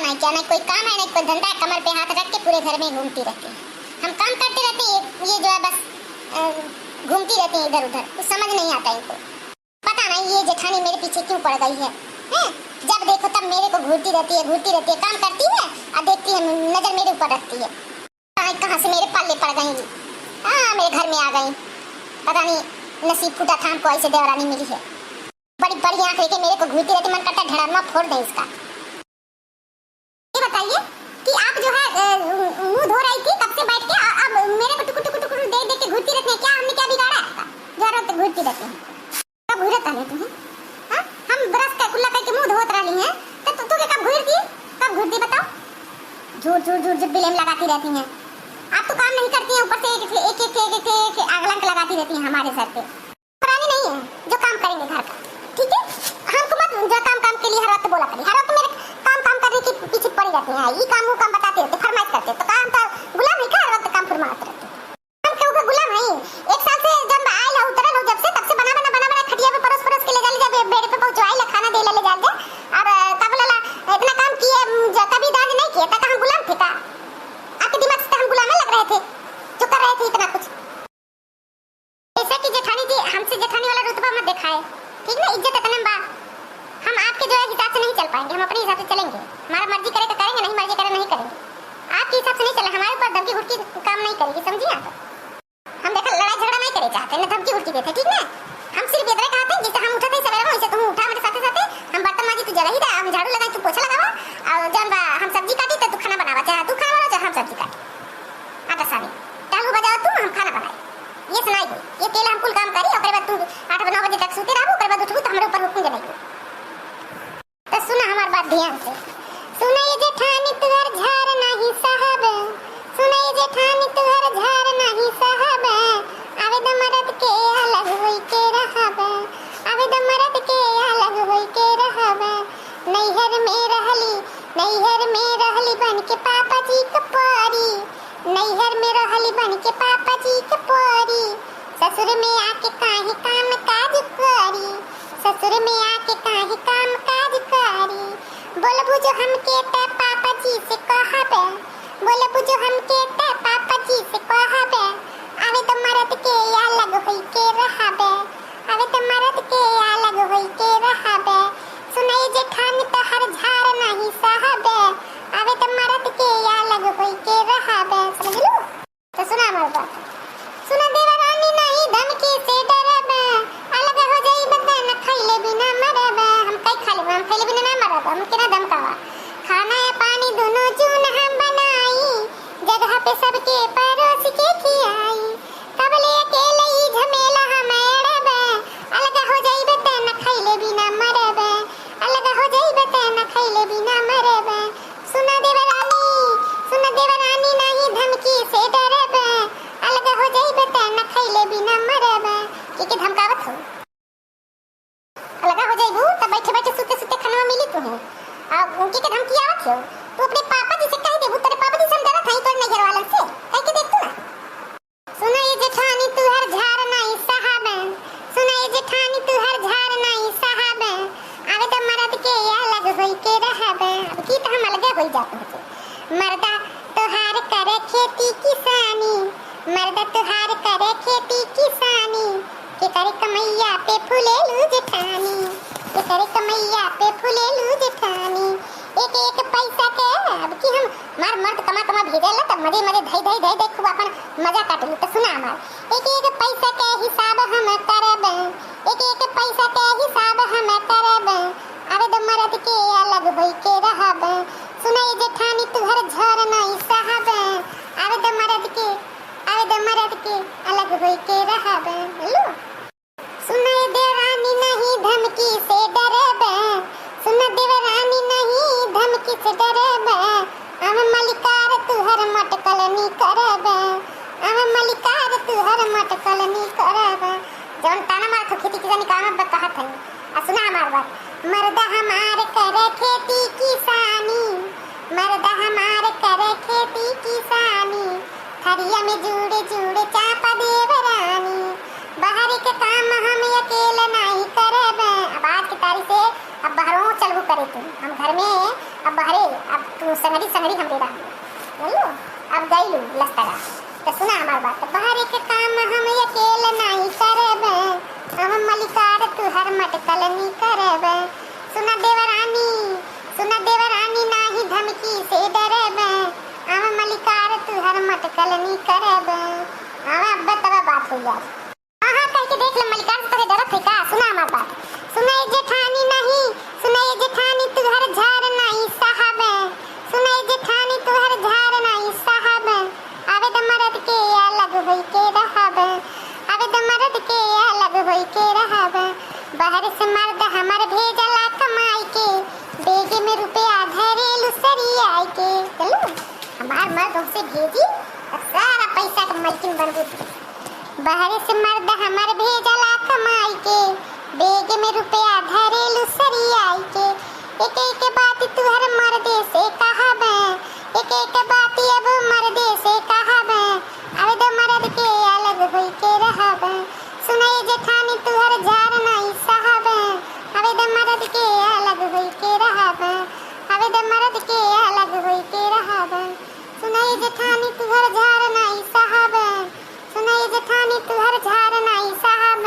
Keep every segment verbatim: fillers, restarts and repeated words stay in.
नहीं क्या, नहीं कोई काम है, नहीं कोई धंधा, कमर पे हाथ रख के पूरे घर में घूमती रहती है। हम काम करते रहते हैं, ये, ये जो है बस, अ, घूमती रहती है इधर उधर, कुछ समझ नहीं आता इनको। पता नहीं ये जेठानी मेरे पीछे क्यों पड़ गई है, हैं? जब देखो तब मेरे को घूरती रहती है, घूरती रहती है, काम करती है और देखती है, नजर मेरे ऊपर रखती है। पता नहीं कहाँ से मेरे पल्ले पड़ गई जी। हाँ, मेरे घर में आ गई। पता नहीं नसीब फूटा था, हमको ऐसे देवरानी मिली है। बड़ी बड़ी आँख लेके मेरे को घूरती रहती, मन करता है ढेड़ानुमा फोड़ दें इसका। ये बताइए कि आप जो है, अ, मुंह धो रही थी तब से बैठ के, अ-, अब मेरे को टुकुर टुकुर टुकुर देख देख के घूरती रहती है। क्या हमने क्या बिगाड़ा है आपका, जो हर वक्त घूरती रहती है? कब घूरत रहले तुम्हें? हाँ? हम ब्रश का कुल्ला करके मुंह धोत रहली हैं, तो तू, तू के कब घूरती? कब घूरती बताओ? झूठ, झूठ, झूठ, झूठ blame लगाती रहती हैं। आप तो काम नहीं करती हैं, ऊपर से एक, एक, एक, एक, एक, एक आगलंक लगाती रहती हैं हमारे सर पे। पुरानी नहीं है जो काम करेंगे घर का, ठीक है? हमको मत जो काम, काम के लिए हर वक्त बोला करिए, हर वक्त मेरे काम, काम करने के पीछे पड़ी रहती हैं, ये काम, वो काम बताते रहते, फरमाइश करते, तो काम का गुलाम है क्या हर वक्त काम फरमाते रहते? हम केहू के गुलाम हई? एक साल से जब आयल हो, उतरल हो जब से, तब से बना, बना, बना, बना खटिया पे परोस, परोस के ले जाले जा, बे-, बेड पे पहुंचवाई ला, खाना दे ला, ले जाले जा। और, अ, का बोला ला, इतना काम किए, उम, ज-, कभी दाज नहीं किए, तक हम गुलाम थे का? आपके दिमाग से तो हम गुलामे लग रहे थे, जो कर रहे थे इतना कुछ। ऐसा कि जेठानी जी, हमसे जेठानी वाला रुतबा मत दिखाए, ठीक ना? इज्जत इतने में बा, हम आपके जो है हिसाब से नहीं चल पाएंगे, हम अपने हिसाब से चलेंगे। हमारा मर्जी करे तो करेंगे, नहीं मर्जी करे नहीं करेंगे। आपके हिसाब से नहीं चले, हमारे ऊपर धमकी हुड़की काम नहीं करेगी, समझी आप? हम देखा लड़ाई झगड़ा नहीं करे चाहते, न धमकी हुड़की देते, ठीक ना? हम सिर्फ इतने कहते हैं, जैसे हम उठते ही सवेरे में, वैसे तुम उठा मेरे साथे साथे, हम बर्तन माजी तू जगह ही दे, हम झाड़ू लगाई तू पोछा लगावा, और जौन बा हम सब्जी काटी तो तू खाना बनावा, चाहे तू खाना बनावा चाहे हम सब्जी काटी। आटा सानी, चालू बजाओ तू, हम खाना बनाई। ये सुनाई दे, ये तेल हम कुल काम करी, ओकरे बाद तू आठ नौ बजे तक सूते रहबू, ओकरे बाद उठबू तो हमरे ऊपर हुकुम जनाई। तो सुना हमार बात ध्यान से। सुना ये जेठानी तुहर झार नाही सहब, सुना ये जेठानी तुहर झार नाही सहब, आवे द मरद के अलग होई के रहब, आवे द मरद के अलग होई के रहब। नैहर में रहली, नैहर में रहली बन के पापा जी के परी, नैहर में रहली बन के पापा जी के परी, ससुर में आके काहे काम काज करी, ससुर में आके काहे काम काज करी। बोलबू जो हमके त पापा जी से कहबे, बोलबू जो हमके त पापा जी से कहबे, आवे त मरद के अलग होई के रहबे, आवे त मरद के अलग होई के रहबे। सुनाई जेठानी तोहर झार नाही सहबे, आवे त मरद के अलग होई के रहबे। समझलू? तो सुना हमार बात। सुना देवरानी, नहीं धमकी से डरब, अलग हो जाइब त न खइले बिना मरब। हम कई खा लेब, हम खइले बिना ना मरब, हमके ना धमकावा। खाना या पानी दुनो जून हम बनाई, जगह पे सबके परोस के खियाई। कबले अकेले ई झमेला हम एड़ब, अलग हो जाइब त न खइले बिना मरब, अलग हो जाइब त न खइले बिना मरब। सुना देवरानी, सुना देवरानी, नाही धमकी से डरब, अलग हो जाइब त न खइले बिना मरब। के के धमकावत हो? अलगा हो जाइबू त बैठे बैठे सुते सुते खाना मिली तुहे। आ उनके के धमकी आवत हो, तू अपने पापा जी से कह देबू, तेरे पापा जी से हम डरत हई, तोरे नैहर वालन से कह के देख तू ना। सुना ये जेठानी तुहर झार नाही सहाबे, सुना ये जेठानी तुहर झार नाही सहाबे, आवे त मरद के अलग होई के रहबे। अब की त हम अलगे होई जात होते। मर्दा तोहार करे खेती किसानी, मर्दा तोहार करे खेती किसानी, के करे कमैया पे फूलेलू जेठानी, के करे कमैया पे फूलेलू जेठानी। एक एक पैसा के अब की हम मार मर्द कमा कमा भेजेला, तब मजे मजे धई धई धई धई खूब अपन मजा काटेली। त सुना हमार, एक एक पैसा के हिसाब हम करब, एक एक पैसा के हिसाब हम करब, आवे द मरद के अलग होई के रहब। सुना ये जेठानी तुहर झर नहीं सहब, आवे द मरद के, आवे द मरद के अलग होई के रहब। बोलू? सुना ये देवरानी नहीं धमकी से डरब, सुना देवरानी नहीं धमकी से डरब, हम मलिकार तुहर मटकल नी करब, हम मलिकार तुहर मटकल नी करब। जौन ताना मारत हो खेती किसानी काम अब कहत है, आ सुना हमार बात। मर्दा हमार करे खेती किसानी, मर्दा हमार करे खेती किसानी, थरिया में जुड़े जुड़े चापा देवरानी। बाहर के काम हम अकेले नाही करब। अब आज की तारीख से अब बहरों चलबू करे तू। हम घर में, अब बहरे, अब संगरी संगरी हमरे रहा। बोलू, अब गइलू लस्तरा। त सुना हमार बात। बहरे के काम हम अकेल नाई करब, हम मलिकार तुहर मटकल नी करब। सुना देवरानी, सुना देवरानी, नाही धमकी से डरब, हम मलिकार तुहर मटकल नी करब। आवा, अब तब बात हो जाए। हाँ, हाँ, कह के देख ले, मलिकार से तोहे डरत है का? सुना हमार बात। सुना ए जेठानी नाही, सुना ए जेठानी, तुहर झार नाही साहब। सुना ए जेठानी, तुहर झार नाही साहब। आवे द मरद के अलग होई के रहब। आवे द मरद के अलग होई के रहब। बहर से मर्द हमर भेजला कमाई के, बेग में रुपया धरेलु सरियाई के। चलू, हमार मर्द हमसे भेजी, तब सारा पैसा के मलकिन बनबू। बहरे से मर्द हमर भेजला कमाई के, बेग में रुपया धरेलु सरियाई के। एक एक बात तुहर मर्दे से कहब, एक एक बात अब मर्दे से कहब। आवे द मर्द के अलग होई के रहब। सुना ए जेठानी तुहर झार नाई साहब, आवे द मर्द के अलग होई के रहब। आवे द मर्द के अलग होई के रहब। सुना ए जेठानी तुहर झार नाई साहब, सुना ए जेठानी तुहर झार नाई साहब,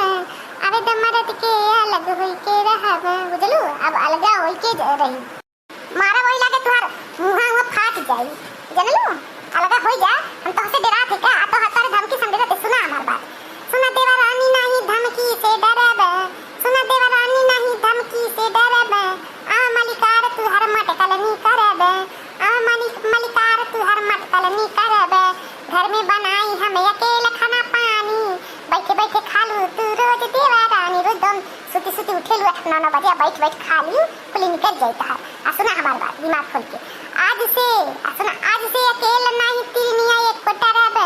आवे द मरद के अलग होई के रहब। बुझलू, अब अलगा होई के ज-, रही। मारा वही लागे तुहार मुहा हुआ फाट जाई, जनलू, अलगा होई जा। हम तोहसे डरात है का? आ तो हतार धमकी संग डराते। सुना हमार बात, सुना देवरानी नाही धमकी से डरब, सुना देवरानी नाही धमकी से डरब, आ मलिकार तुहर मटकल नी करब। आ मलिक, मलिकार तुहर मटकल नी करब, घर में बनाई हम अकेल खाना पानी, बैठे बैठे खालू तू रोज देवरानी, रोज दम सुती सुती उठेलू आठ नौ नौ बजे, बैठ बैठ खालू, कुली निकल जाई तहार। आ सुना हमार बात दिमाग खोल के, आज से, आ सुना, आज से अकेल नाही तिरनिया एक कोटरब,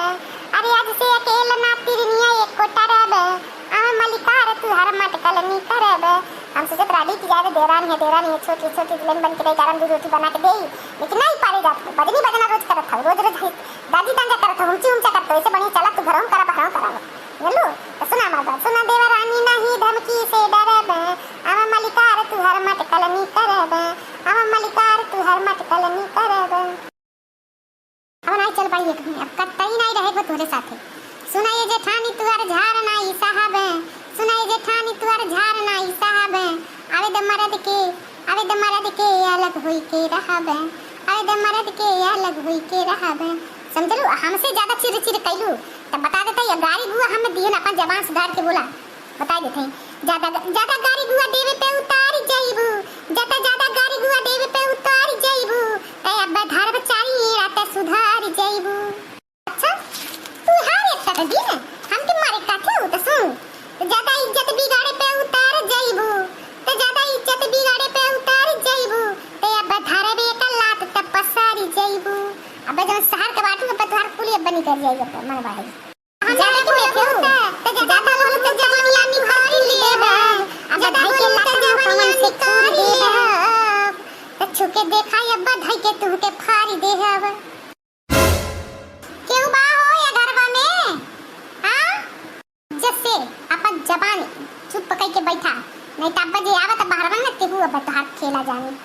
अरे आज से अकेल ना तिरनिया एक कोटरब, आ मलिकार तुहर मटकल नी करब। हम सोचत रहली कि जाए दे, देवरानी है, देवरानी है, छोटी, छोटी दुल्हन बन के रही, गरम दूध रोटी बना के देई, लेकिन नहीं पारे जात हो, बजनी बजना रोज करत हो, रोज, रोज है, दादी दांजा करत हो, हुमची हुमचा करत हो, ऐसे बढ़िया चला तू घरों करा, बहरों करा हो, जानलू? तो सुना हमार बात, सुना देवरानी नाही धमकी से डरब, हम मलिकार तुहर मटकल नी करब, हम मलिकार तुहर मटकल नी करब। अब नाई चल पाई एक भी, अब कतई नाई रहे को तोहरे साथे। सुना ए जेठानी तुहर झार नाई साहब, सुना ए जेठानी तुहर झार नाई साहब। आवे द मरद के, आवे द मरद के अलग होई के रहब, आवे द मरद के अलग होई के रहब। समझलू, हमसे ज्यादा चिर चिर कैलू, तब बता देते, ये गारी बुआ हम दिहन, अपन जबान सुधार के बोला। बताई देते हैं। ज्यादा, ज्यादा गारी गुआ देवे पे उतार जइबू, ज्यादा, ज्यादा गारी गुआ देवे पे उतार जइबू, तै अब धर्म चाही रात सुधार जइबू। अच्छा, तू हार एक तरह दी ना, हमके मारे काथे हो तो सुन। तो ज्यादा इज्जत बिगाड़े पे उतार जइबू, तो ज्यादा इज्जत बिगाड़े पे उतार जइबू, तै अब धर्म एक लात त पसार जइबू। अब जब शहर के बाटू पे तोहार कुली अब बनी कर जाई, अब मन भाई। हम ज्यादा बोलत हो, त ज्यादा बोलत हो, त जवनिया निकाल लेब। अब ज्यादा बोलत हो, त जवनिया निकाल लेब। त छुके देखा, अब धई के तुहके फारी देहब। केहू बा हो ये घरवा में? हाँ? जसे अपन जबान चुप पकड़ के बैठा, नहीं त अब जे आवत बहरवन न, तेहू अब तोहार खेला जानी।